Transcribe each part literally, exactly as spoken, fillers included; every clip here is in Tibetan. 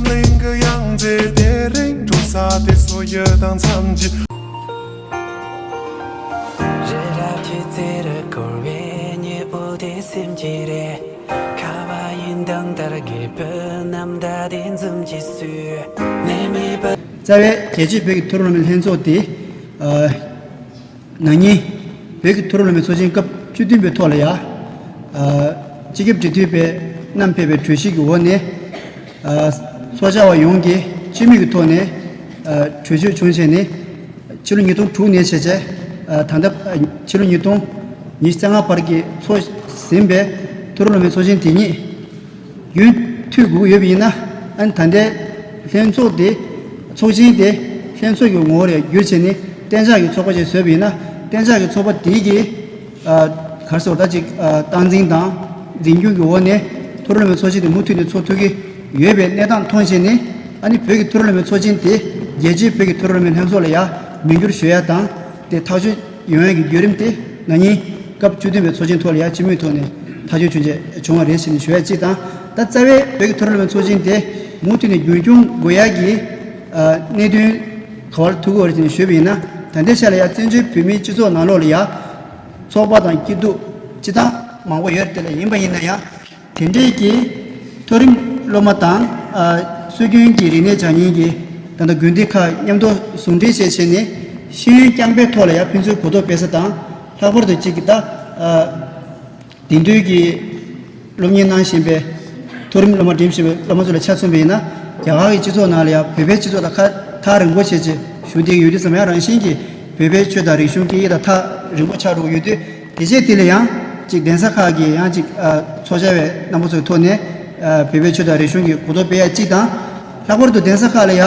གླིང་གི་ཡང་རྩེ་དེ་རིང་འགྲོ་ས་དེ་སོ་ཡི་དང་མཚམས་ཀྱི། རྩ་བའི་རྒྱལ་སྤྱིའི་བོད་ཀྱི་མཐོ་རིམ་སློབ་མའི་ལྷན་ཚོགས་དེ། ཨ། ན་ནིང་བོད་ཀྱི་མཐོ་རིམ་སློབ་མའི་ཚོགས་ཆེན་སྐབས་བཅུ་བདུན་པའི་ཐོག་ལ་ཡ། ཨ། སྤྱི་ཁྱབ་འབྲེལ་མཐུད་པས་བསྣམས་ཕེབས་པའི་གྲོས་གཞི་གི་འོག་ནས། ཨ། ཚོགས་བཅར་བ་ཡོངས་ཀྱིས་སྤྱི་མོས་ཀྱི་ཐོག་ནས། ཨ། གྲོས་ཆོད་བྱུང་བྱས་ནས། ཕྱི་ལོ་ཉིས་སྟོང་དྲུག་ནས་བྱས་བྱས། ཨ། ད་ལྟ་ཕྱི་ལོ་ཉིས་སྟོང་ཉི་ཤུ་རྩ་ལྔ་བར་གྱི་འཚོགས་ཟིན་པའི་མཐོ་རིམ་སློབ་མའི་ཚོགས་ཆེན་དེ་ཉིད། རྒྱུན་མཐུད་དགོས་ཀྱི་ཡོད་པ་ཡིན་ན། ཨ་ནི་ད་ལྟའི་ལྷན་ཚོགས་དེ། ཚོགས་ཆེན་དེ་ལྷན་ཚོགས་ཀྱི་ངོ་བོར་ཡང་བསྒྱུར་བྱས་ནས་གཏན་འཇགས་ཀྱི་ཚོགས་པ་ཅིག་བཟོས་པ་ཡིན་ན། གཏན་འཇགས་ཀྱི་ཚོགས་པ་དེ་གི། ཨ། ག་རེ་ཟེར་ད་ཅིག་ཨ། སྟངས་འཛིན་དང་འཛིན་སྐྱོང་གི་འོག་ནས་མཐོ་རིམ་སློབ་མའི་ཚོགས་ཆེན་དེ་མུ་མཐུད་ནས་ཚོགས་ཐུབ་ཀྱི་ཡོད་པའི་གནས་སྟངས་མཐོང་བྱས་ནས། ཨ་ནི་བོད་ཀྱི་མཐོ་རིམ་སློབ་མའི་ཚོགས་ཆེན་དེ་རྒྱལ་སྤྱིའི་བོད་ཀྱི་མཐོ་རིམ་སློབ་མའི་ལྷན་ཚོགས་ལ་ཡང་མིང་བསྒྱུར་ཞུ་ཡ་དང་། དེ་ཐག་གཅོད་ཡོང་ཡ་གི་བརྒྱུད་རིམ་དེ་ན་ནིང་སྐབས་བཅུ་བདུན་པའི་ཚོགས་ཆེན་ཐོག་ལ་ཡ་སྤྱི་མོས་ཐོག་ནས་ཐག་གཅོད་བྱུང་རྗེས་བྱུང་བ་རེད་ཟེར་ནས་ཞུ་ཡ་གཅིག་དང་། ད་རྩ་བའི་བོད་ཀྱི་མཐོ་རིམ་སློབ་མའི་ཚོགས་ཆེན་དེ་མུ་མཐུད་ནས་རྒྱུན་སྐྱོང་དགོས་ཡ་གི་ཨ། གནད་དོན་ག་བར་ཐུག་གི་ཡོད་རེད་ཟེར་ནས་ཞུས་པ་ཡིན་ན། ད་ལྟའི་ཆ་ལ་ཡ་བཙན་བྱོལ་བོད་མིའི་སྤྱི་ཚོགས་ནང་ལོགས་ལ་ཡ་ཚོགས་པ་དང་སྐྱིད་སྡུག་སྤྱི་བཏང་མང་པོ་ཡོད་རེད། དེ་ལ་ཡིན་པ་ཡིན་ན་ཡང་། དེ་འདྲའི་གི་མཐོ་རིམ་སློབ་མ་དང་། ཨ། སྲོལ་རྒྱུན་གྱི་རིག་གནས་སྦྱང་མཁན་གྱི་ད་ལྟ་དགོན་སྡེ་ཁག་མཉམ་དུ་ཟུང་འབྲེལ་བྱས་བྱས་ནས་ཤེས་ཡོན་རྐྱང་པའི་ཐོག་ལ་ཡང་ཕན་ཚུན་གོ་རྟོགས་སྤེལ་ས་དང་། ལྷག་པར་དུ་གཅིག་གི་ད། ཨ། དེང་དུས་ཀྱི་སློབ་གཉེར་གནང་བཞིན་པའི་མཐོ་རིམ་སློབ་མ་འགྲིམ་བཞིན་པའི་སློབ་མ་ཚོ་ལ་ཆ་མཚོན་པ་ཡིན་ན། རྒྱ་གར་གྱི་སྤྱི་ཚོགས་ནང་ལ་ཡང་བོད་པའི་སྤྱི་ཚོགས་དང་ཁ་ཐག་རིང་པོ་བྱས་བྱས་བཞུགས་བསྡད་ཀྱི་ཡོད་དུས་ཙམ་ཡང་། རང་བཞིན་གྱིས་བོད་པའི་ཆོས་དང་རིག་གཞུང་སྐད་ཡིག་དང་ཐག་རིང་པོ་ཆགས་འགྲོ་གི་ཡོད་དུས། དེ་རྗེས་དེ་ལ་ཡང་ཅིག་གདན་ས་ཁག་གི་ཡང་ཅིག་ཨ། ཚོགས་བཅར་བའི་རྣམ་པ་ཚོའི་ཐོག་ནས། ཨ། བོད་པའི་ཆོས་དང་རིག་གཞུང་གི་གོ་རྟོགས་སྤེལ་ཡ་གཅིག་དང་། ལྷག་པར་དུ་གདན་ས་ཁག་ལ་ཡ།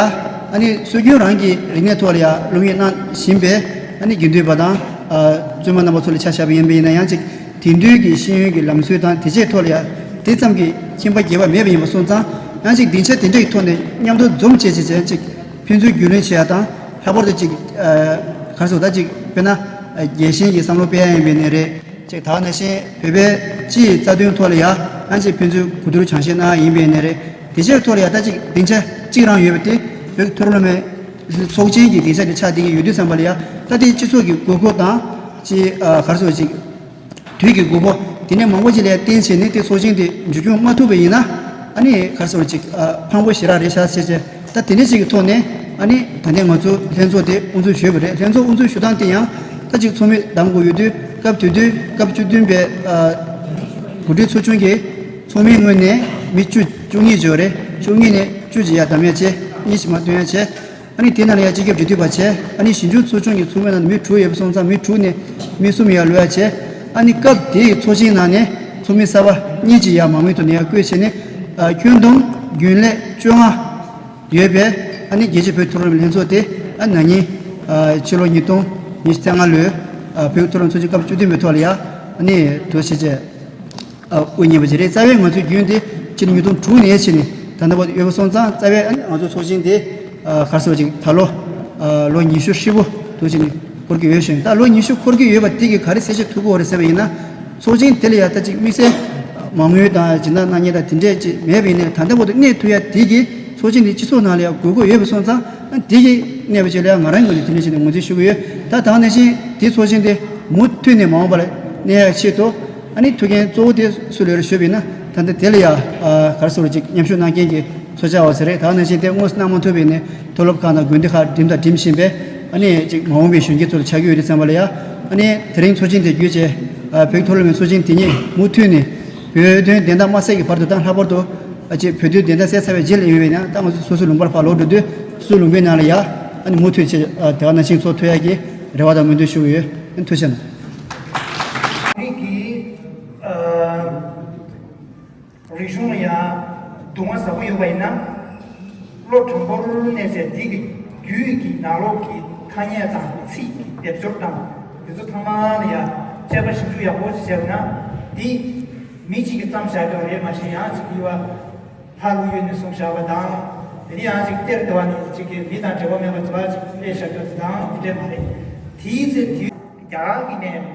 ཨ་ནི་སྲོལ་རྒྱུན་རང་གི་རིག་གནས་ཐོག་ལ་ཡ་སློབ་གཉེར་གནང་བཞིན་པའི། ཨ་ནི་དགེ་འདུན་པ་དང་། ཨ། བཙུན་མ་རྣམ་པ་ཚོ་ལ་ཆ་བཞག་པ་ཡིན་པ་ཡིན་ན་ཡང་ཅིག་དེང་དུས་ཀྱི་ཤེས་ཡོན་གྱི་ལམ་སྲོལ་དང་དེ་བཅས་ཐོག་ལ་ཡ་དེ་ཙམ་གྱི་ཁྱད་པར་རྒྱས་པ་མེད་པ་ཡིན་པ་སོང་ཙང་། ཡང་ཅིག་སྡིངས་ཆ་དེ་འདྲ་ཡི་ཐོག་ནས་མཉམ་དུ་འཛོམས་བྱས་བྱས་བྱས་ཅིག་ཕན་ཚུན་རྒྱུས་ལོན་བྱེད་ཡ་དང་། ལྷག་པར་དུ་ཅིག་ཨ། ག་རེ་ཟེར་ད་ཅིག་དཔེར་ན། ཨ། རྒྱལ་ཞེན་གྱི་བསམ་བློ་སྤེལ་ཡ་ཡིན་པའི་ནས་རེད། ཅིག་ད་ག་ནང་བཞིན་བོད་པའི་སྤྱིའི་རྩ་དོན་ཐོག་ལ་ཡ་ཡང་ཅིག་ཕན་ཚུན་གོ་བསྡུར་སྦྱང་བཤད་གནང་ཡ་ཡིན་པའི་ནས་རེད། དེ་བཅས་ཐོག་ལ་ཡ་ད་ཅིག་སྡིངས་ཆ་གཅིག་རང་ཡོད་པ་དེ་བོད་ཀྱི་མཐོ་རིམ་སློབ་མའི་ཚོགས་ཆེན་གྱི་སྡིངས་ཆ་དེ་ཆགས་བསྡད་ཀྱི་ཡོད་དུས་ཙམ་པ་ལ་ཡ། ད་དེ་སྤྱི་ཚོགས་ཀྱི་དགོས་མཁོ་དང་། ཅིག་ཨ། ག་རེ་ཟེར་ཅིག་དུས་ཀྱི་དགོས་མཁོ་དེ་ནས་མང་པོ་ཅིག་ལ་བརྟེན་བྱས་ནས་དེ་ཚོགས་ཆེན་དེ་མཇུག་སྐྱོང་མ་ཐུབ་པ་ཡིན་ན། ཨ་ནི་ག་རེ་ཟེར་ཅིག་ཨ། ཕངས་པོ་ཞེ་དྲག་རེད་ཤག་ཟེར་བྱས། ད་དེ་འདྲ་ཅིག་གི་ཐོག་ནས། ཨ་ནི་ད་ལྟའི་ང་ཚོ་ལྷན་ཚོགས་དེ་དབུ་འཛུགས་ཞུས་པ་རེད། ལྷན་ཚོགས་དབུ་འཛུགས་ཞུ་སྟངས་དེ་ཡང་ད་ཅིག་ཚོགས་མི་གདམ་དགོས་ཡོད་དུས། སྐབས་དེ་དུས་སྐབས་བཅུ་བདུན་པའི། ཨ། གོ་སྒྲིག་ཚོགས་ཆུང་གིས་ཚོགས་མིའི་ངོས་ནས་མི་བཅུ། བཅུ་གཉིས་བརྗོད་རེད། བཅུ་གཉིས་ནས་བཅུ་ཅིག་ཡར་གདམ་ཡ་བྱས། གཉིས་ཅིག་མར་བཏོན་ཡ་བྱས། ཨ་ནི་དེ་ནང་ལ་ཡ་སྤྱི་ཁྱབ་འབྲེལ་མཐུད་པ་བྱས། ཨ་ནི་ཞིབ་འཇུག་ཚོགས་ཆུང་གི་ཚོགས་མི་ནང་ནས་མི་དྲུག་ཡོད་པ་སོང་ཙང་མི་དྲུག་ནས་མི་གསུམ་ཡར་ལོག་ཡ་བྱས། ཨ་ནི་སྐབས་དེའི་ཚོགས་ཆེན་ནང་ནས་ཚོགས་མི་གསར་པ་གཉིས་ཅིག་ཡར་མང་མོས་ཐོག་ནས་ཡར་བསྐོས་བྱས་ནས། ཨ། ཁྱོན་བསྡོམས་རྒྱུན་ལས་བཅོ་ལྔ་ཡོད་པའི། ཨ་ནི་རྒྱལ་སྤྱིའི་བོད་མཐོ་རིམ་ལྷན་ཚོགས་དེ། ཨ། ན་ནིང་། ཨ། ཕྱི་ལོ་ཉིས་སྟོང་ཉི་ཤུ་རྩ་ལྔ་ལོའི། ཨ། བོད་མཐོ་རིམ་ཚོགས་ཆེན་སྐབས་བཅུ་བདུན་པའི་ཐོག་ལ་ཡ། ཨ་ནི་དུ་བྱས་བྱས། ཨ། དབུ་བརྙེས་པ་ཅིག་རེད། རྩ་བའི་ང་ཚོའི་རྒྱུན་དེ་ཕྱི་ལོ་ཉིས་སྟོང་དྲུག་ནས་བྱས་ནས་ད་ལྟ་བར་ཡོད་པ་སོང་ཙང་། རྩ་བའི་ཨ་ནི་ང་ཚོའི་ཚོགས་ཆེན་དེ། ཨ། ག་རེ་ཟེར་ཅིག་ད་ལོ། ཨ། ལོ་ཉི་ཤུ་ཧྲིལ་པོ་དུ་བྱས་ནས་འཁོར་གྱི་ཡོད་ཞིང་། ད་ལོ་ཉི་ཤུ་འཁོར་གྱི་ཡོད་པ་དེ་གིས་ག་རེ་གསལ་བཤད་ཐུབ་ཀྱི་ཡོད་རེད་ཟེར་བ་ཡིན་ན། ཚོགས་ཆེན་དེ་ལ་ཡ་ད་ཅིག་དམིགས་བསལ་མ་དངུལ་དང་སྦྱིན་བདག་གནང་མཁན་དང་དེ་འདྲས་ཅིག་མེད་པ་ཡིན་ནའི། ད་ལྟ་བར་དུ་གནས་ཐུབ་ཡ་དེ་གིས་ཚོགས་ཆེན་དེ་སྤྱི་ཚོགས་ནང་ལ་ཡ་དགོས་མཁོ་ཡོད་པ་སོང་ཙང་། ཨ། དེ་གིས་གནས་པ་ཅིག་ལ་ཡ་ང་རང་ངོས་ནས་དེ་འདྲས་བྱས་ནས་ངོས་འཛིན་ཞུ་གི་ཡོད། ད་ད་ག་ནང་བཞིན་དེ་ཚོགས་ཆེན་དེ་མུ་མཐུད་ནས་མ་འོངས་པ་ལ་གནས་ཡ་ཆེད་དུ། ཨ་ནི་ཐུགས་འགན་གཙོ་བོ་དེ་སུ་ལ་ཡོད་རེད་ཞུས་པ་ཡིན་ན། ད་ལྟ་དེ་ལ་ཡ། ཨ། ག་རེ་ཟེར་ཅིག་མཉམ་ཞུགས་གནང་མཁན་གྱི་ཚོགས་བཅར་བ་ཚོ་རེད། ད་ག་ནང་བཞིན་དེ་དངོས་སུ་གནང་མ་ཐུབ་པ་ཡིན་ནའི་མཐོ་སློབ་ཁག་དང་དགོན་སྡེ་ཁག་འགྲིམ་དང་འགྲིམ་བཞིན་པའི། ཨ་ནི་ཅིག་མ་འོངས་པའི་གཞོན་སྐྱེས་ཚོ་ལ་ཆགས་ཀྱི་ཡོད་དུས་ཙམ་པ་ལ་ཡ། ཨ་ནི་དེ་རིང་ཚོགས་ཆེན་དེ་བརྒྱུད་བྱས། ཨ། བོད་མཐོ་སློབ་མའི་ཚོགས་ཆེན་དེ་ཉིད་མུ་མཐུད་ནས་བོད་དོན་བདེན་མཐའ་མ་གསལ་གྱི་བར་དུ་དང་། ལྷག་པར་དུ། ཨ། ཅིག་བོད་དོན་བདེན་མཐའ་གསལ་ཚར་བའི་རྗེས་ལ་ཡིན་པ་ཡིན་ན། ད་ང་ཚོ་སོ་སོའི་ལུང་པར་ཕར་ལོག་འགྲོ་དུས་སོ་སོའི་ལུང་པའི་ནང་ལ་ཡ། ཨ་ནི་མུ་མཐུད་བྱས། ཨ། དེ་ག་ནང་བཞིན་ཚོགས་ཐུབ་ཡ་གི་རེ་བ་དང་སྨོན་འདུན་ཞུ་གི་ཡོད། ཨ། ཐུགས་རྗེ་གནང་། རིགས་ཀྱི། ཨ། རིག་གཞུང་ལ་ཡང་སྡུག་བསྔལ་ཟབ་པོ་ཡོད་པ་ཡིན་ན། བློ་དྲང་པོར་གནས་ཚེ་འདི་གི་རྒྱུད་ཀྱི་ནང་ལོགས་ཀྱི་ཐ་སྙད་དང་ཚིག་སྡེབ་སྦྱོར་དང་འདི་ཚོ་ཚང་མ་ལ་ཡང་དཔྱད་པ་ཞིབ་འཇུག་ཡག་པོ་བྱས་ན། འདི་མི་གཅིག་གིས་བརྩམས་བཞག་རྒྱུ་རེད། མ་གཞི་ཡང་ཅིག་ཡུལ་བ་ལྷ་ཀླུ་ཡུལ་ནས་གསུངས་བཞག་པ་དང་། དེ་ནས་ཡང་ཅིག་གཏེར་དེ་བ་ནས་ཅིག་གི་མི་དང་འབྲེལ་བ་མེད་པ་དེ་བ་ཅིག་སླེབས་བཞག་རྒྱུ་དེ་དང་དེ་འདྲས་མ་རེད། དེའི་ཚེ་དུས་རྒྱ་གར་གྱི་གནས་རེད།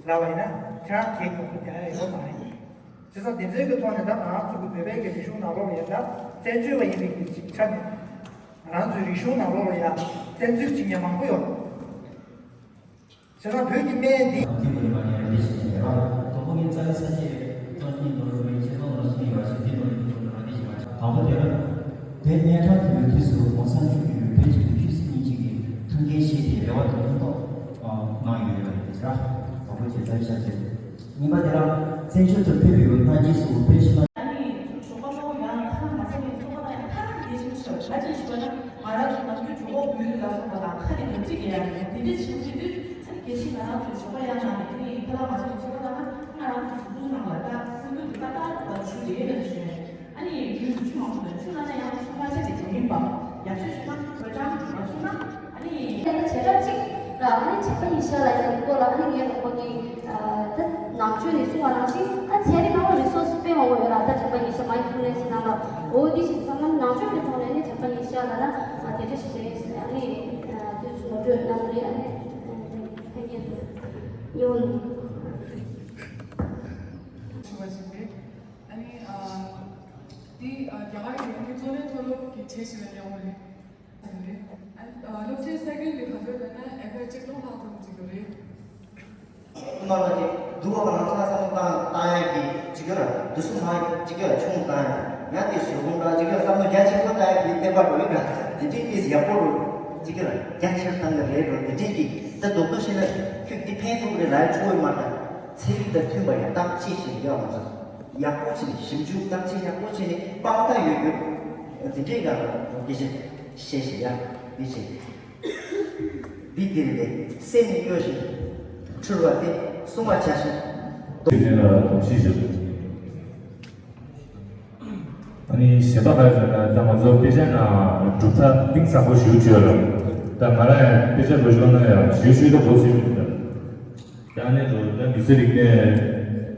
ལབ་པ་ཡིན་ན་ཁྱེད་རང་གིས་གོ་རྒྱུ་དེ་ཡོད་མ་རེད། བྱས་ཙང་དེ་ཚོའི་གི་ཐོག་ནས་ད་ང་རང་ཚོ་གི་བོད་པའི་གི་རིག་གཞུང་ནང་ལོགས་ལ་ཡིན་ན་བཙན་བྱོལ་བ་ཡིན་པའི་གི་ཅིག་ཆ་ནས་ང་རང་ཚོའི་རིག་གཞུང་ནང་ལོགས་ལ་ཡང་བཙན་འཛུལ་བྱེད་མཁན་མང་པོ་ཡོད། བྱས་ཙང་བོད་ཀྱི་སྨན་འདི། དེ་མི་རིགས་མ་ཡིན་རེ་ཞིག་བྱས་པ། དང་པོ་ངས་རྩ་བའི་ས་སྐྱེས་སྟོང་ཉིད་ནོར་བའི་ཁྱེད་ཚོ་ལ་གསུངས་ཡོད་པ་ཞིག་དེ་མི་རིགས་ཁྱོད་ལ་རེ་ཞིག་མ་བྱ། དང་པོ་དེ་ལ། དེ་གཉན་འཕྲང་དུས་ཡུན་དུས་སུ་གོང་ས་མཆོག་གིས་བོད་ཀྱི་བོད་ཆོས་སྲིད་གཉིས་ཆེད་ཀྱི་ཐུགས་འགན་བཞེས་ཏེ་རེ་བ་དང་ཕན་ཐོགས་གནང་ཡོད་པ་རེད་ཟེར། དང་པོ་དེ་རྩ་བའི་ས་སྐྱེས། གཉིས་པ་དེ་ལ། བཙན་བྱོལ་དུ་ཕེབས་ཡོད་ན་རྗེས་སུ་བོད་ཕྱི་ནང་། ཨ་ནི་གྲོགས་པོ་གྲོགས་པོ་ཡང་ཁ་ལ་མ་ཟེར་བའི་ཚོགས་པ་དང་ཡང་ཁ་ལ་དེ་བཞིན་ཞུ་བ་ག་ཅིག་ཞུ་བ་ན་ང་རང་ཚོ་ནམ་རྒྱུན་གྲོགས་པོ་བོད་ལ་སོགས་པ་དང་ཁ་ལ་དེ་གཅིག་ཡང་དེ་འདྲ་བྱེད་དུས་ཚེ་གལ་སྲིད་ང་རང་ཚོའི་གྲོགས་པོ་ཡང་ན་དེ་ནི་ཁ་ལ་མ་ཟེར་བའི་ཚོགས་པ་དང་ང་རང་ཚོ་གཟུགས་པོ་ནང་ལ་ད་སེམས་ཁུར་དེ་ཏག་ཏག་ཏུ་བ་ཚུལ་རེད་ལ་ཞུ། ཨ་ནི་རྒྱུན་དུ་ཆུ་མང་པོ་དང་ཆུ་ལ་ན་ཡང་ཆུ་ཕར་ཆེར་དེ་བྱེད་མིན་པ་ཡག་ཤོས་ཞུ་ན་བོད་ཀྱང་མ་བྱུང་ན། ཨ་ནི། ཡང་ན་བྱེ་བྲག་གཅིག་ལ་ཨ་ནི་བྱམས་པ་ཉི་ཤར་ལགས་ཀྱི་སྐོར་ལ་ཨ་ནི་ངའི་རོགས་པ་གིས་ད་ནང་ཆོས་ནས་གསུངས་པ་ནང་བཞིན་ཨ་ཚན་རིག་ནང་ལ་རི་སོར་སི་དཔེ་མང་པོ་ཡོད་ལ་ད་བྱམས་པ་ཉི་ཤར་མ་ཡི་ཕུ་ལེ་སི་ནང་ལ་འོ་འདི་ཞིག་བསམ་ན་ནང་ཆོས་ཀྱི་ཐོག་ནས་ཨ་ནི་བྱམས་པ་ཉི་ཤར་ལགས་ལ་ཨ་དེ་འདྲ་ཞིག་རེད་ཨ་ནི་དུས་སུ་ངོ་སྤྲོད་གནང་གི་རེད། ཨ་ནི་ཕན་ངེས་སུ་ཡོང་། ཞུ་བ་ཞིག་རེད། ཨ་ནི་ཨ་འདི་ཨ་རྒྱ་གར་གྱི་རིག་གནས་གཙོ་གནད་མཐོ་སློབ་ཀྱི་གྲས་ཤིག་ལ་སླེབས་པ་རེད། ཨ་ནི་ཨ་སློབ་ཆེན་ས་ཁུལ་གྱི་ག་ཚོད་ལབ་ན་ཨེ་ཀར་གཅིག་སྟོང་ལྷག་ཙམ་ཅིག་ཡོད་རེད། སྔོན་མ་དེ་སྡུག་པ་ལ་ང་ཚོ་བསམ་བློ་བཏང་བཏང་ཡག་གི་ཅིག་ཡོད་ར་དུས་སུ་མ་ཅིག་ཡོད་ཆུང་བཏང་ཡག་ཡང་དེ་ཞུ་དགོངས་འདྲ་ཅིག་ཡོད་བསམ་བློ་རྒྱ་ཆེན་པོ་བཏང་ཡག་གི་བསྟན་པ་འགྲོ་ཡི་འདྲ་དེ་འདྲའི་གནས་ཡག་པོ་རུ་ཅིག་ཡོད་རྒྱ་ཆེར་བཏང་གི་རེད་འགྲོ་དེ་འདྲའི་གི་ད་རྡོག་རྡོག་ཤེས་ན་ཁྱོད་འདི་ཕན་ཐོགས་རེད་ལ་ཆུ་བོའི་མ་དང་ཚན་རིག་དང་མཐུན་པ་ཡང་བརྟག་དཔྱད་བྱེད་ཡག་ང་ཚོ་ཡག་པོ་བྱས་ནས་ཞིབ་འཇུག་བརྟག་དཔྱད་ཡག་པོ་བྱས་ནས་དཔང་རྟགས་ཡོད་རྒྱུ་དེ་འདྲའི་ག་རེ་སྐད་ཆ་བཤད་བཤད་ཡག་འདི་བྱས། འདི་འདིར་ལས་སེམས་ནི་གཡོ་ཞིང་། འཁྲུལ་བ་སྟེ་བསྲུང་བར་བྱ་ཞིང་། དེ་ནས་ལ་གོམས་གཤིས་ཞིག་ཨ་ནི་གཞན་པ་ག་རེ་ཟེར་ན་ད་ང་ཚོ་དཔེ་ཆ་ནང་གྲུབ་མཐའ་གཏིང་ཟབ་པོ་ཞེ་པོ་ཅིག་ཡོད་རེད། ད་ང་རང་ཡང་དཔེ་ཆ་འགྲོ་ཞོར་ན་ཡང་ཞེ་པོ་ཅིག་ད་གོ་ཚོད་མི་འདུག་ད་ཨ་ནི་འགྲོ་ད་མི་ཚེ་རིག་གནས་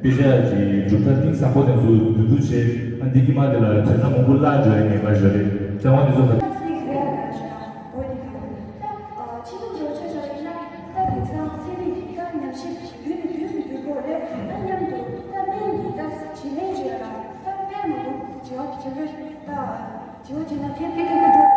དཔེ་ཆ་གི་གྲུབ་མཐའ་གཏིང་ཟབ་པོ་དེ་ཚོ་བསྡུ་བསྡུ་བྱས་ཨ་འདི་གི་མ་དེ་ལ་དོན་དག་མང་པོ་བརླག་འགྲོ་ཡ་ངེས་པར་ཞིག་རེད། ད་ང་འདི་ཚོ་ག་ད་སེམས་རེ་ད་ཆ་འོ་དེ་ག་རེད། ད་ཕྱི་ནང་འབྱོར་ཆ་བཞག་ཡིན་ན་ད་དེང་སང་ཚན་རིག་གི་ད་ཉམས་ཞིབ་དུས་ནས་དུས་སུ་འགྱུར་དགོས་རེད། ད་མཉམ་དུ་ད་སྨན་གྱི་ད་བྱེད་ལས་བྱེད་ཡ་ད་ད་སྨན་མང་པོ་བྱེད་པ་བྱེད་པ་ད་བྱེད་པ་བྱེད་ན་ཕན་ཐོགས་ཀྱི་འགྲོ་དགོས་རེད། དེ་ཚང་མ་ད།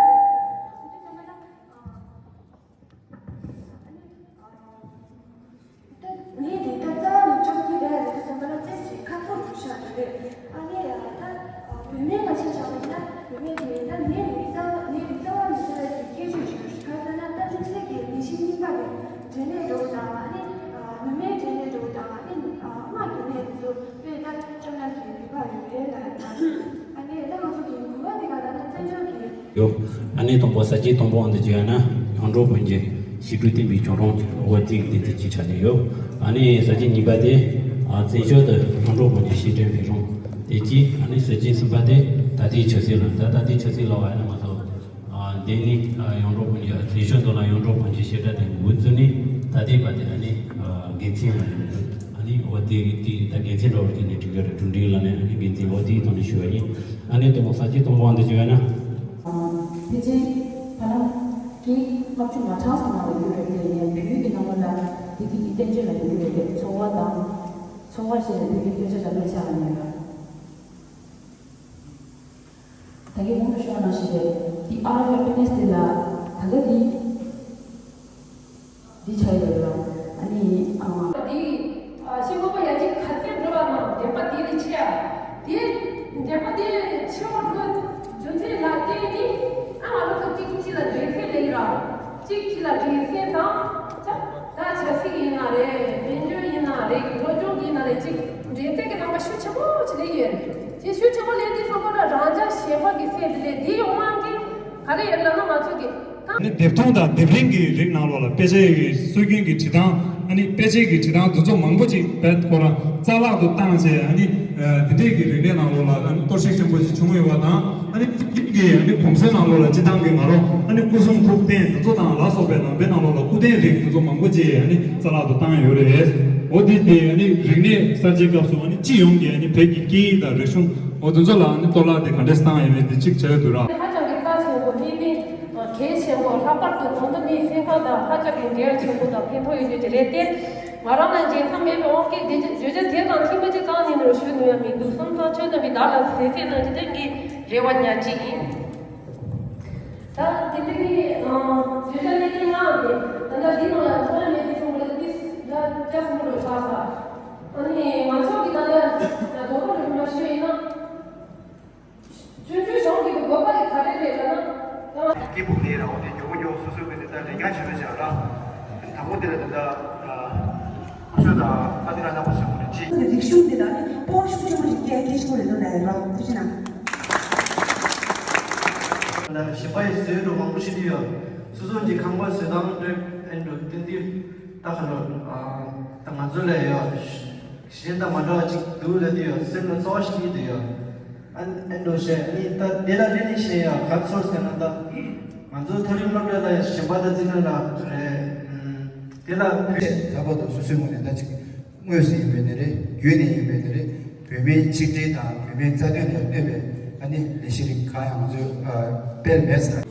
ངས་དེ་ལྟར་རྩ་བ་ནས་བཅོམ་གྱི་རེད་ཟེར་དུས་ཙམ་པ་ལ་རྩེ་གཅིག་ཁ་ཐོར་དུ་བཞག་གི་རེད། ཨ་ནི་ད་བུད་མེད་ཁ་ཤས་བྱ་བ་ཡིན་ན་བུད་མེད་དེ་ད་ངས་དེ་རྩ་བ་ངས་དེ་རྩ་བ་ནས་བྱ་བའི་ཁྱད་ཆོས་ཤིག་ཡོད་ཤིག་ག་རེ་ཟེར་ན་ད་དམིགས་བསལ་གྱི་མི་གཤིས་རྙིང་པ་རེད། འབྲས་ནད་འདྲ་བོ་དང་ཨ་ནི་ནུ་མའི་འབྲས་ནད་འདྲ་བོ་དང་ཨ་ནི་རྨ་རྒྱུ་ནད་དེ་ཚོ་དཔེ་ད་བཅོམ་ན་གི་རིག་པ་ཡོད་རེད་ལ། ཨ་ནི་ད་ང་ཚོ་གི་གོ་བ་དེ་ག་ལ་ན་བཙན་བྱོལ་གྱི། ཡོད། ཨ་ནི་དང་པོ་ས་བཅད་དང་པོ་འོང་དུ་བྱས་ན་ཡོངས་གྲགས་བོན་གྱི་ཞི་ཁྲོ་བསྟན་པའི་གྱང་རོང་འོ་དེའི་བསྟན་ཚིག་གི་ཆ་ནས་ཡོད། ཨ་ནི་ས་བཅད་གཉིས་པ་དེ་ཨ་བཙན་བྱོལ་དུ་ཡོངས་གྲགས་བོན་གྱི་ཞི་བྲལ་འཕེལ་རིམ་དེ་གཅིག་ཨ་ནི་ས་བཅད་གསུམ་པ་དེ་ད་ལྟའི་ཆབ་སྲིད་ལ་ད་ད་ལྟའི་ཆབ་སྲིད་ལ་བ་ཡིན་ན་ང་ཚོ་ཨ་འདི་ནི་ཨ་ཡོངས་གྲགས་བོན་གྱི་བཙན་བྱོལ་དུ་ལ་ཡོངས་གྲགས་བོན་གྱི་ཞི་བྲལ་དེ་འགོ་བཙུགས་ནས་ད་ལྟའི་བར་དེ་ཨ་ནི་ཨ་དགེ་མཚན་ལ་ཡོད་འདུག་ཨ་ནི་འོ་དེ་དེ་ད་དགེ་མཚན་འདྲ་བོ་དེ་ནི་འགྲིག་གི་རེད། གྲུབ་འབྲས་ལ་ནི་ཨ་ནི་དགེ་མཚན་འོ་དེའི་ཐོག་ནས་ཞུ་བ་ཡིན། ཨ་ནི་དང་པོ་ས་བཅད་དང་པོ་འོང་དུ་བྱས་ན། ཕལ་ཆེར་ཕ་ལ་སྐད་ལྔ་བཅུ་ང་གྲངས་སུ་ནང་ལ་ཡོད་རེད་དེ་ཡང་བོད་ཡིག་གི་ནང་ལོགས་ལ་བོད་ཡིག་གི་བསྟན་བཅོས་ལ་ཡོད་རེད་དེ་འཚོ་བ་དང་འཚོ་བ་ཞེས་པའི་བོད་ཡིག་སྐད་ཆ་ལ་མི་ཆགས་ལ་ཉན་ལ། ད་གིན་གོང་དུ་ཞུས་པ་ནང་བཞིན་རེད། འདི་ཨ་རོ་ཧེ་པི་ནེ་སི་དེ་ལ་ད་ལྟ་འདི། འདི་ཆགས་ཡོད་རེད་ལ། ཨ་ནི་ཨ། འདི་ཤིང་ཕོར་པ་ཡ་གཅིག་ཁ་རྩེ་འགྲོ་བ་ན་བདེན་པ་འདི་ནི་ཆེ་ཡ། དེ་བདེན་པ་དེ་ཆེ་བ་འགྲོ་རྒྱུ་མཚན་ལ་བརྟེན་ནས་ཨ་ང་རང་ཚོ་གཅིག་གཅིག་ལ་འགྲན་སེམས་ལས་ཀྱི་ར། གཅིག་གཅིག་ལ་འགྲན་སེམས་དང་། ད་ཆབ་སྲིད་ཡིན་ན་རེད། དཔལ་འབྱོར་ཡིན་ན་རེད། སློབ་སྦྱོང་ཡིན་ན་རེད། གཅིག་འགྲན་སེམས་ཀྱི་རྣམ་པ་ཤུགས་ཆེན་པོ་ཅིག་སླེབས་ཡོད་རེད། དེ་ཤུགས་ཆེན་པོ་སླེབས་དུས་ཙམ་པ་ལ་རང་ཅག་གཞན་ཕན་གྱི་སེམས་དེ་ལས་འདི་ཡོང་མ་གི་ག་རེ་ཡོད་ལབ་ན་ང་ཚོ་གི་ད། ཨ་ནི་ལྡེབ་ཐོང་དང་ལྡེབ་རིས་ཀྱི་རིགས་ནང་ལོགས་ལ་དཔེ་ཆའི་སྲོལ་རྒྱུན་གྱི་བྲིས་ཐང་ཨ་ནི་དཔེ་ཆའི་གི་བྲིས་ཐང་འདི་ཚོ་མང་པོ་ཅིག་བེད་ཁོ་རང་རྩ་བརླག་ཏུ་བཏང་བྱས་ཨ་ནི་འདི་འདྲས་ཀྱི་རིག་གནས་ནང་ལོགས་ལ་ཨ་ནི་གཏོར་བཤིག་ཆེན་པོ་ཞིག་བྱུང་ཡོད་པ་དང་ཨ་ནི་ཀྱི་ཨ་ནི་གོམས་སྲོལ་ནང་ལོགས་ལ་སྤྱི་བཏང་གི་ང་རང་ཨ་ནི་སྐུ་གསུང་ཐུགས་རྟེན་འདི་ཚོ་དང་ལ་སོགས་པའི་ནང་པའི་ནང་ལོགས་ལ་སྐུ་རྟེན་རིགས་འདི་ཚོ་མང་པོ་ཅིག་ཨ་ནི་རྩ་བརླག་ཏུ་བཏང་ཡོད་རེད། འོ་དེ་དེ་ཨ་ནི་རིག་གནས་གསར་བརྗེའི་སྐབས་སུ་ཨ་ནི་སྤྱི་ཡོངས་ཀྱི་ཨ་ནི་བོད་ཀྱི་སྐད་ཡིག་དང་རིག་གཞུང་འོ་དེ་ཚོ་ལ་ཨ་ནི་གཏོར་བརླག་དེ་ག་འདྲས་བཏང་ཡོད་མེད་དེ་གཅིག་བྱ་ཡོད་འདུག་ར། ཧ་ཅང་གི་རྩ་ཆེན་པོ་དེ་ནི་གལ་ཆེན་པོ་ལྷག་པར་དུ་ད་ལྟ་མིའི་སེམས་ཁམས་དང་ཧ་ཅང་གི་འབྲེལ་བ་ཆེན་པོ་དང་ཕན་ཐོགས་ཡོད་རྒྱུ་དེ་རེད་དེ། ང་རང་ལ་བརྗེད་མཚམས་མེད་པའི་དབང་སྐད་དེ་བརྗོད་བྱ་དེ་དང་མཐུན་པ་ཅིག་བཏང་ནས་ནོར་ཞུ་ནུས་ཡ་མི་འདུག་བདག་ལ་ཟས་ཟས་གནང་རྒྱུ་དེ་ངའི་རེ་བ་ཉག་གཅིག་ཡིན། ད་དེ་འདྲ་གི་བརྗོད་བྱ་གནད་དོན་ལྔ་དེ་ད་ལྟ་འདི་ནང་ལ་ཐོག་མེད་དེ་ཚོ་ལ་ཏིས་ད་ཅག་མོ་རུ་ཆགས་ས། ཨ་ནི་ང་ཚོ་གི་ད་ལྟ་རྡོག་པ་རུ་མ་ཤོད་ཡིན་ན། ཆུང་ཆུང་གཞུང་གི་དགོས་པ་ཡི་ག་རེ་རེད་ལ་ན། སྐད་འབོད་ལས་ར་འོ་དེ་མགྱོགས་མགྱོགས་སོ་སོའི་དེ་ད་ལས་ཀ་བྱེད་ར་བྱ་ར། དང་པོ་དེ་ལ་དེ་ད་ཨ་སོ་ད་ཨ་དེ་ར་ན་པ་སོ་མོ་རེ་ཅི། རིག་གཞུང་དེ་ལ་ནི་སྤོང་ཤུགས་ཆེན་པོ་ཞིག་སྐྱེ་སྐྱེ་ཤི་པོ་རེད་འདུག་ད་ཡོད་རོགས་ཐུགས་རྗེ་གནང་། ལ་ཞིང་པ་ཡི་བཟོས་འགྲོ་མང་པོ་ཞིག་ཡོད། སོ་སོ་གྱི་ཁང་པ་བཟོས་སྟངས་འདྲ་ཨེ་འགྲོ་དེ་འདི་ད་ག་རོ་ད་ང་ཚོ་ལ་ཡོད། གཞན་དང་མ་འདྲ་བ་ཅིག་འདུག་ལབ་དུས་ཡང་སེམས་ལ་ཚོར་བ་ཞིག་སྐྱེས་དུས་ཡང་། ཨ་ཨེ་འགྲོ་བཤད་ནི་ད་དེ་ལ་ལན་ནི་བཤད་ཡང་ག་ཚོར་ཟེར་ན་ད། ང་ཚོ་མཐོ་རིམ་སློབ་གྲྭ་ལ་གཞན་པ་དང་བརྩི་ན་ལ་རེད། དེ་ལ་བོད་ལྷག་པར་དུ་སོ་སོའི་ངོས་ནས་ད་ཅིག་དངོས་སུ་ཡིན་པའི་ནི་རེད། བརྒྱུད་ནས་ཡིན་པའི་ནི་རེད། བོད་མིའི་ཆིག་སྒྲིལ་དང་བོད་མིའི་རྩ་དོན་ལ་གནོད་པའི་ཨ་ནི་ལས་གཞི་རིགས་གང་ཡང་ང་ཚོས་ཨ་སྤེལ་མེད་ཟེར།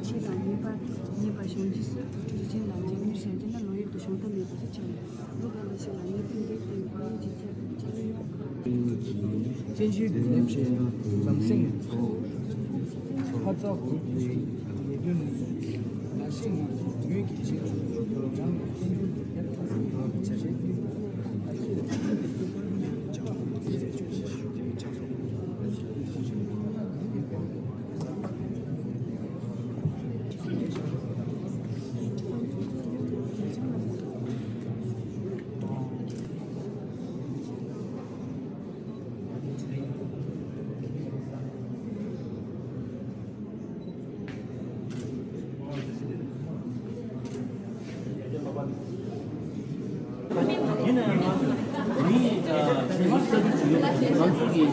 ཆོས་དང་ཉེས་པ་ཉེས་པ་བྱུང་རྗེས་སུ་དྲིན་ཅན་དང་རྗེས་མིར་བྱ་རྒྱུ་ན་བློ་ཡུལ་དུ་བྱུང་ཐབས་མེད་པ་ཞིག་ཆགས་ཡོད། ལུགས་གང་ལ་ཞིག་ལ་ཉེས་པའི་འདེབས་ཏེ་དགོས་ཡོད་ཀྱི་ཚད་དང་བཅས་ཡོད། བཙན་བྱོལ་དུ་ལེན་བྱས་ན་ལམ་སེང་ལམ་སེང་ལ་ལས་དོན་ནི་ལ་ཤེས་ངང་ཡུལ་གྱི་ཆེད་དུ་རང་གི་བཙན་བྱོལ་དུ་ལེན་ཐུབ་པའི་བྱ་བྱེད་ཀྱི་ཡིན་ན་ཡང་ང་ཚོ་མི་ཨ་གཞོན་ནུ་གསར་འགྱུར་བྱེད་ཡུལ་ང་ཚོ་གི་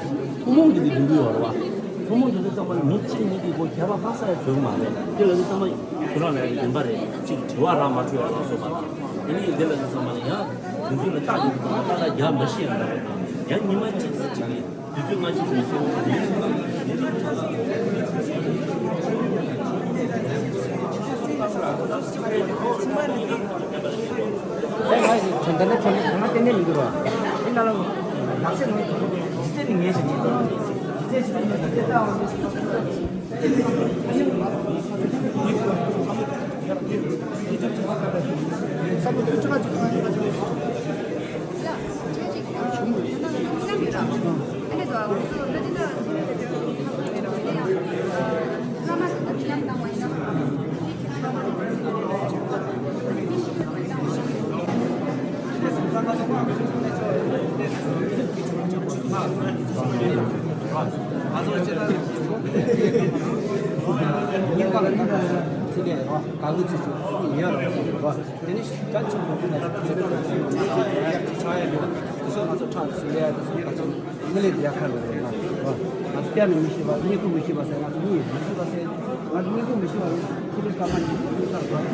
ཐུན་མོང་གི་འདི་འདུག་ཡོད་རེད་བ། ཐུན་མོང་གི་འདི་ཚང་མ་མི་གཅིག་གཉིས་ཀྱིས་གོ་ཁྱད་པར་ཧ་ས་ཡ་བཟོ་གི་མ་རེད། དེ་ལ་འདི་ཚང་མ་ཁྱོད་རང་ལ་ཡང་བདེན་པ་རེད། གཅིག་དྲི་བ་རག་མ་འཕྲོད་ཡ་ལ་སོགས་པ་དང་། དེ་ནས་འདི་ལ་འདི་ཚང་མ་ལ་ཡང་དུས་ཚོད་ལ་ཏག་ཏག་ཏག་ཏག་རྒྱག་མ་ཤེས་ཡ་འདྲ་བ་དང་། ཡང་ཉི་མ་གཅིག་ཙམ་གཅིག་གིས། དུས་ཚོད་སྔ་ཕྱི་ཞིག་ཤེས་དགོས་ཀྱི་རེད། དེ་ང་ཡི་དོན་དག་ནི་དོན་དག་ང་གཏན་ནས་མི་འགྱུར་བ། དེ་ལ་ལ་ལག་ཤེས་ནང་གི་ལྗིད་ཚད་ནི་ངེས་ཤིང་ཇི་ལྟར་ལྗིད་ཚད་ཞིག་ནི་ལྗིད་ཚད་ལྟ་བ་ནི་བསམ་བློ་ཐུགས་ཁྲག་ཅིག་ཐུགས་ཁྲག་ཅིག་དེ་ནས་ད་ཆུ་མོ་ཀུན་ལ་ཚེ་ཚེ་ཚེ་ཚེ་ཡར་གྱི་ཆགས་ཡ་ཡོད། དེ་ཚོ་ང་ཚོ་ཁྲག་ཚུལ་ལས་ཡ་དེ་ཚོ་ང་ཚོ་མི་ལས་ཡ་ཁ་ལ་ཡོད་ན། བསྐྱར་ནས་མི་ཤེས་པ། བསྙེན་བཀུར་མི་ཤེས་པ་ཟེར། ང་ཚོ་མི་ཡིན། མི་ཤེས་པ་ཟེར། ང་ཚོ་བསྙེན་བཀུར་མི་ཤེས་པ་ཡིན། ཁྱེད་ཚོའི་བཀའ་མ་ཉན་པ་ཡིན་ས་རེད།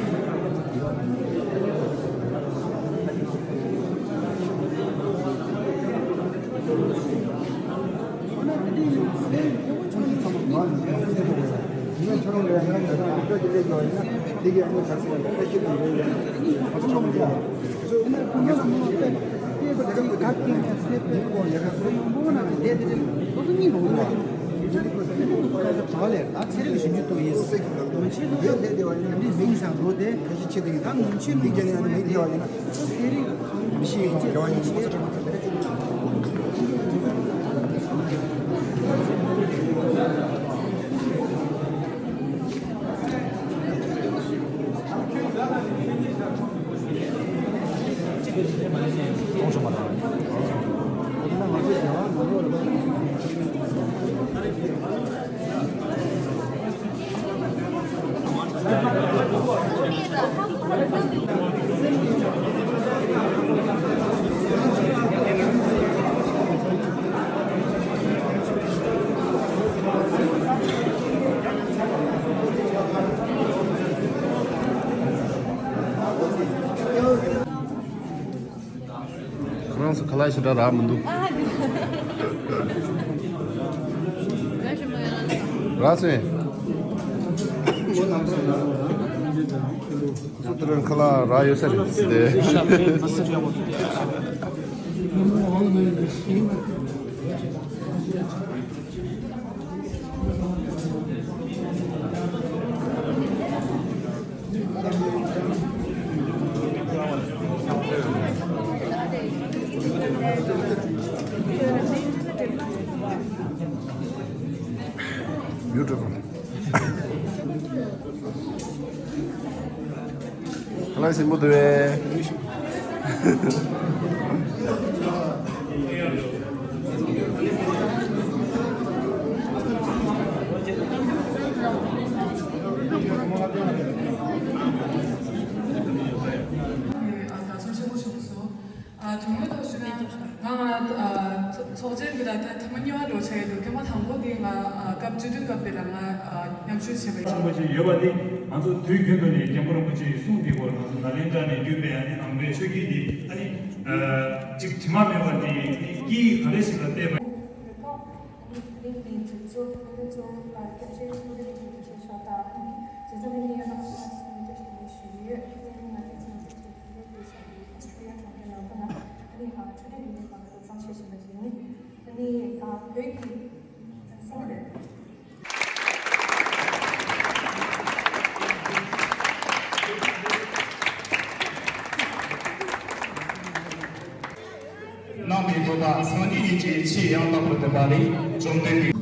ཁོ་རང་ཚོ་ཁ་ལག་ཞེ་དྲག་རག་མི་འདུག་རག་སོང་། སུ་དེ་རིང་ཁ་ལག་རག་ཡོད་ས་རེད་དེ། Beautiful. ཁ་ལག་ཞིམ་པོ་འདུག་པས། ཨ། ད་ཚོད་ཆེན་པོ་བྱུང་སོང་། ཨ། དོན་དངོས་ཐོག་ཞུས་ན། ང་། ཨ། ཚོགས་ཆེན་འདི་ལ་ད་ཐེངས་མ་གཉིས་པ་འགྲོ་ཆགས་ཡོད་འདུག་ཐེངས་མ་དང་པོ་འདི་ང་། ཨ། སྐབས་བཅུ་བདུན་སྐབས་དེ་ལ་ང་། ཨ། མཉམ་ཞུགས་བྱས་པ་ཡིན། རིན་པོ་ཆེ་ཡོད་པ་འདི་ང་ཚོ་དུས་རྒྱུན་དུ་ནས་སྐྱབས་མགོན་རིན་པོ་ཆེའི་གསུང་འདི་སྐོར་ང་ཚོ་ནཱ་ལེནྡྲ་ནས་བརྒྱུད་པའི་ཨ་ནི་ནང་པའི་ཆོས་བརྒྱུད་འདི་ཨ་ནི། ཨ། གཅིག་དྲི་མ་མེད་པ་འདི་ཨ་ནི་དཀྱིལ་ག་རེ་ཞིག་ལ་བལྟས་པ། ཡོད་ཐོག་ཨ་ནི་དེ་རིང་འདིའི་མཛད་གཙོ་བོད་མི་གཙོ་བོ་སྐྱབས་རྗེ་ཀུན་བདེ་རིན་པོ་ཆེ་མཆོག་དང་ཨ་ནི་མཛད་གཙོ་འཕྲིན་ལས་རྣམ་པ་ཚང་མ་ལ་འཚམས་འདྲི་བཀྲ་ཤིས་བདེ་ལེགས་ཞུ་ཡི་ཡོད། དེ་ནི་ང་ཚོའི་མཛད་གཙོ་ཆེན་པོ་ཀུན་བདེ་ས་གི་ཨོ་སི་ཀྲི་ལི་ཡ་གྲོང་ཁྱེར་ནང་ཁུལ་ན་ཨ་ནི་ཨ་འཕྲོད་བསྟེན་ལས་འགུལ་ཁང་གི་སློབ་སྦྱོང་བྱེད་བཞིན་པ་ཞིག་ཡིན། ཨ་ནི་ཨ་བོད་ཀྱི་མཛངས་སེང་རེད། ནང་པའི་བོད་པ་སངས་རྒྱས་ཡིན་ཅེས་ཆེས་ཡང་དག་པར་བསྟན་པ་ལས། བཅོམ་ལྡན་འདས།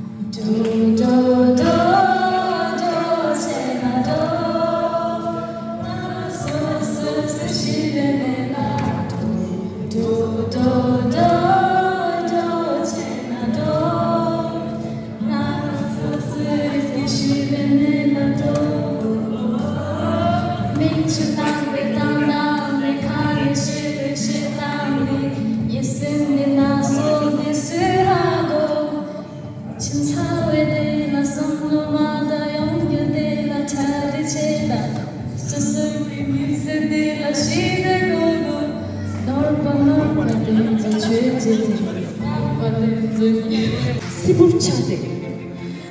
སིལ་བུར་ཆགས་ཏེ།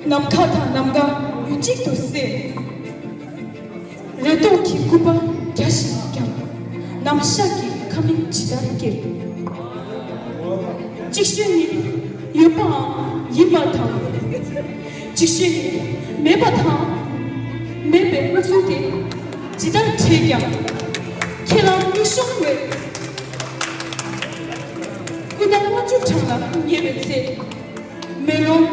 ནམ་མཁའ་དང་ནམ་མཁའ་ཡུན་གཅིག་ཏུ་བསྲེས། རེ་དོགས་ཀྱི་སྐུད་པ་རྒྱ་ཞིག་བརྐྱངས། ནམ་ཞག་གི་ཁ་མིག་ཇི་ལྟར་སྐྱེལ། ཅིག་ཤོས་ནི་ཡོད་པའང་ཡིན་པ་དང་། ཅིག་ཤོས་ནི་མེད་པ་དང་། མེད་པའི་གནས་ཚུལ་དེ་ཇི་ལྟར་བྲལ་ཀྱང་། ཁྱེད་རང་མིག་ཤོང་བས་སྐུ་ཟླ་ལྔ་བཅུ་གྲངས་ལ་ཉེ་བའི་ཚེ། མེ་ལོང་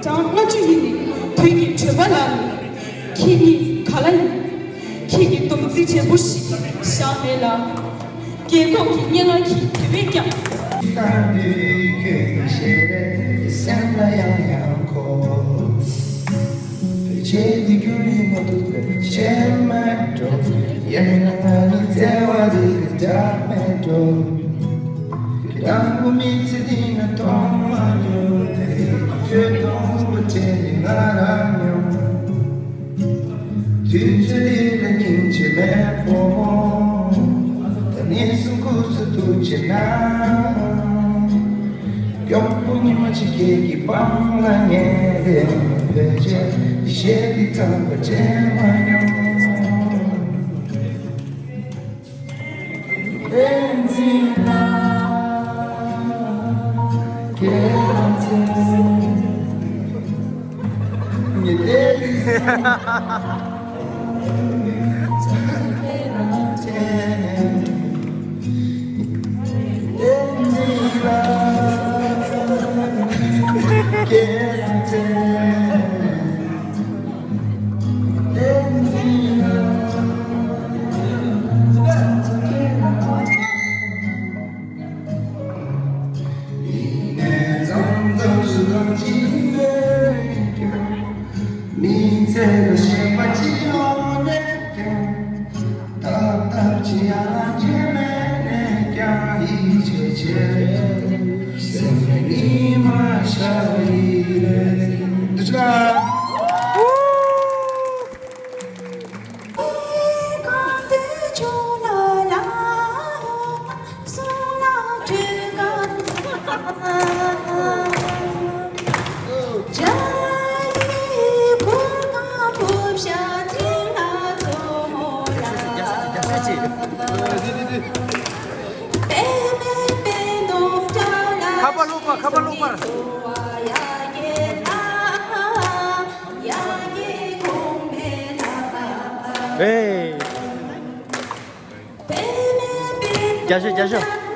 གྲངས་ལྔ་བཅུ་ཡིན་ནི་དུས་ཀྱི་དྲོད་པ་ལ་ནི། ཁྱེད་ཉིད་ག་ལ་ཡིན། ཁྱེད་ཀྱི་སྡོམ་རྩིས་དྲན་པོ་ཞིག་བཞག་མེད་ལ། རྒས་འཁོགས་ཀྱི་སྙན་ངག་གིས་དེ་བས་ཀྱང་། དང་པོ་མི་ཚེ་འདི་ན་མཐོང་མ་མྱོང་། དེ་ཁྱོད་མཐོང་བ་དྲན་ནས་ང་རང་མྱོང་། དུས་ཚོད་འདི་ལ་སྙིང་རྗེ་མེད་བུ་མོ། ད་ནི་སུ་ཁུ་སུ་ཐུག་ཆེ་ན། མགྱོགས་པོ་ཉི་མ་ཕྱི་རྒྱལ་གྱི་སྤང་ལ་ཉལ་ཏེ། བོད་ཆས་འདི་ཞེས་འདི་ཚང་པ་དྲན་མ་མྱོང་། བསྟན་འཛིན་ལགས། ཁྱེད་རང་ཚོས་ངའི་ལས་ཀྱི་བསྟན་འཛིན་ལགས། ཁྱེད་རང་ཚོས། འདི་ཆུ་ལ། ཁ་པར་བླུགས་པ། ཁ་པར་བླུགས་པ། ཨེ། རྒྱ་ཤོད་རྒྱ་ཤོད།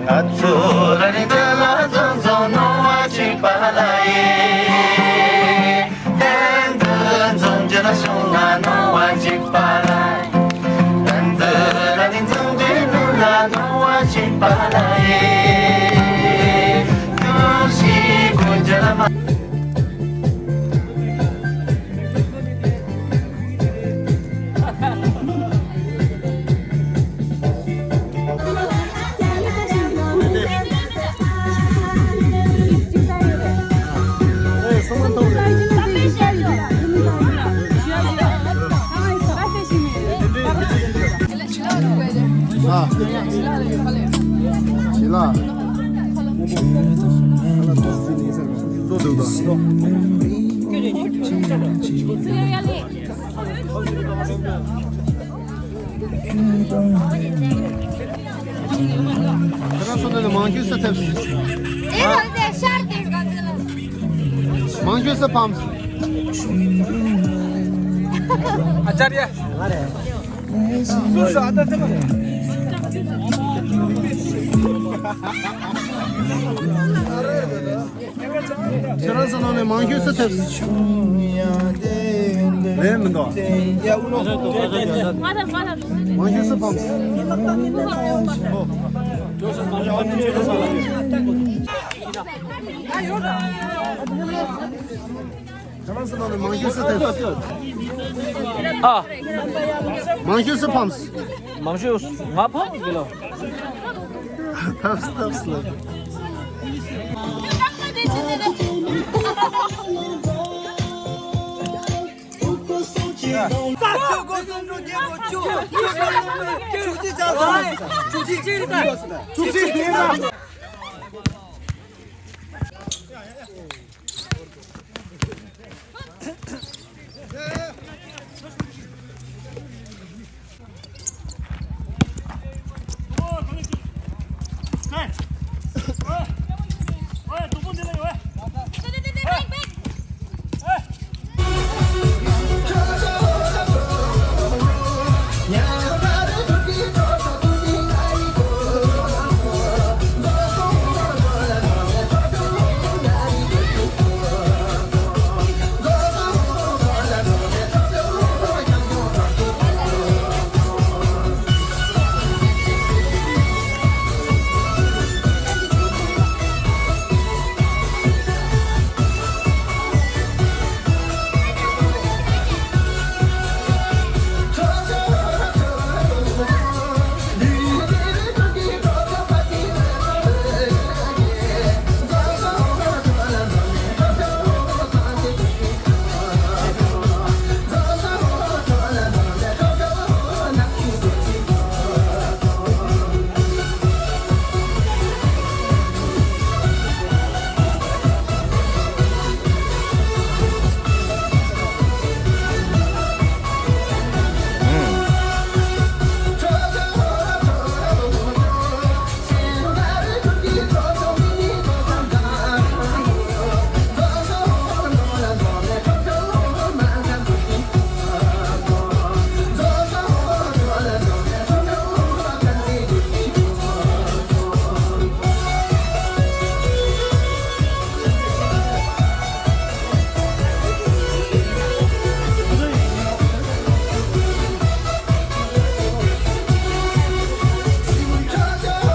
ང་ཚོ་ར་རི་འདྲ་ལ་འཛོམས་འཛོམས་སྣང་བ་གཅིག་པ་ལ་ཡིན། གཏན་དུ་འཛོམས་རྒྱུ་ན་བྱུང་ང་སྣང་བ་གཅིག་པ་ལ། གཏན་དུ་ར་ནི་འཛོམས་འདྲེ་ནུ་ལ་སྣང་བ་གཅིག་པ་ལ་ཡིན། དུ་ཞིག་དགོན་རྒྱུ་ལ་མ། ཁྱེད་རང་ཚོ་ནས་མང་ཤོས་སུ་ཐེབས། མང་ཤོས་སུ་ཕམ། ཨ་ཅར་ཡ། ཁྱེད་རང་ཚོ་ནང་ནས་མང་ཤོས་སུ་ཐེབས། ལན་མི་འདུག་མང་ཤོས་སུ་ཕམ། ཁྱེད་རང་ཚོ་ནང་ནས་མང་ཤོས་སུ་ཐེབས། ཨ། མང་ཤོས་སུ་ཕམ། མང་ཤོས་ང་ཕམ་གི་ལོ། ཐབས་ཐབས་ལ།